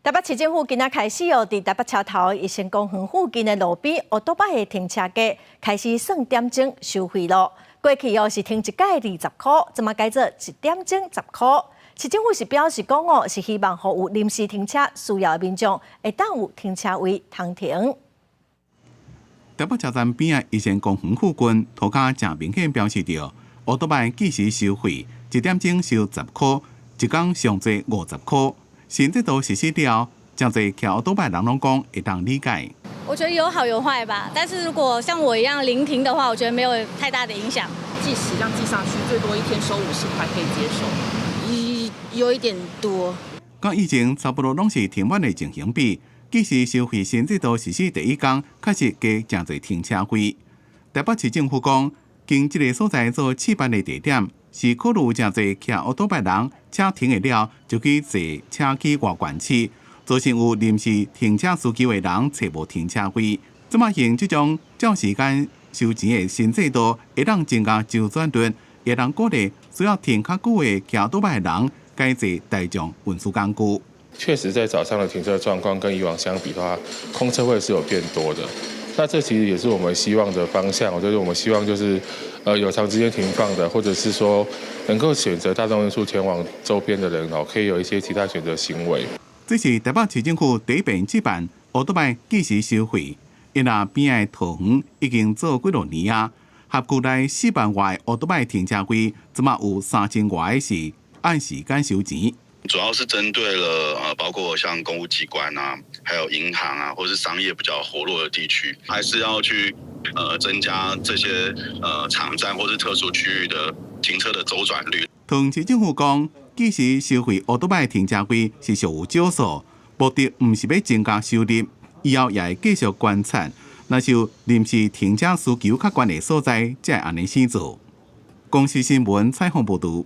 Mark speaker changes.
Speaker 1: 台北市政府今仔開始哦，佇台北車頭逸仙公園附近的路邊烏多擺的停車格開始算點鐘收費囉。過去哦是停一改20箍，這馬改做一點鐘10箍。市政府是表示講哦，是希望予有臨時停車需要的民眾會當有停車位通停。
Speaker 2: 台北車站邊仔逸仙公園附近，塗跤誠明顯標示著烏多擺計時收費，一點鐘收十箍，一工上濟50箍。新制度實施了，誠濟騎烏多擺人攏講會當理解。
Speaker 3: 我覺得有好有壞吧，但是如果像我一樣臨停的話，我覺得沒有太大的影響。
Speaker 4: 計時這樣計上去，最多一天收50塊可以接受。
Speaker 5: 有一點多。
Speaker 2: 佮以前差不多攏是停滿的情形比，計時收費新制度實施第一工，確實加誠濟停車費。台北市政府講，經這个所在做試辦的地點，是考慮誠濟騎烏多擺人車停會了，就去坐車去外縣市，造成有臨時停車需求的人揣無停車位。這馬用這種照時間收錢的新制度，會當增加周轉率，會當鼓勵需要停較久的騎烏多擺的人改坐大眾運輸工具。
Speaker 6: 確實，在早上的停車狀況跟以往相比的話，空車位是有變多的。那這其實也是我們希望的方向，就是我們希望就是，有長時間停放的，或者是說能夠選擇大眾運輸前往周邊的人哦，可以有一些其他選擇行為。
Speaker 2: 這是台北市政府第一遍試辦烏多擺計時收費，因為邊仔桃園已經做幾落年啊，轄區內4萬外烏多擺停車位，這馬有3000外是按時間收錢。
Speaker 7: 主要是針對了包括像公務機關啊，還有銀行啊，或是商業比較活絡的地區，還是要去增加這些場站或是特殊區域的停車的週轉率。
Speaker 2: 桃園市政府講，計時收費烏多擺停車位是屬於少數，目的毋是欲增加收入，以後也會繼續觀察，若是有臨時停車需求較懸的所在，才會按呢做。公視新聞採訪報導。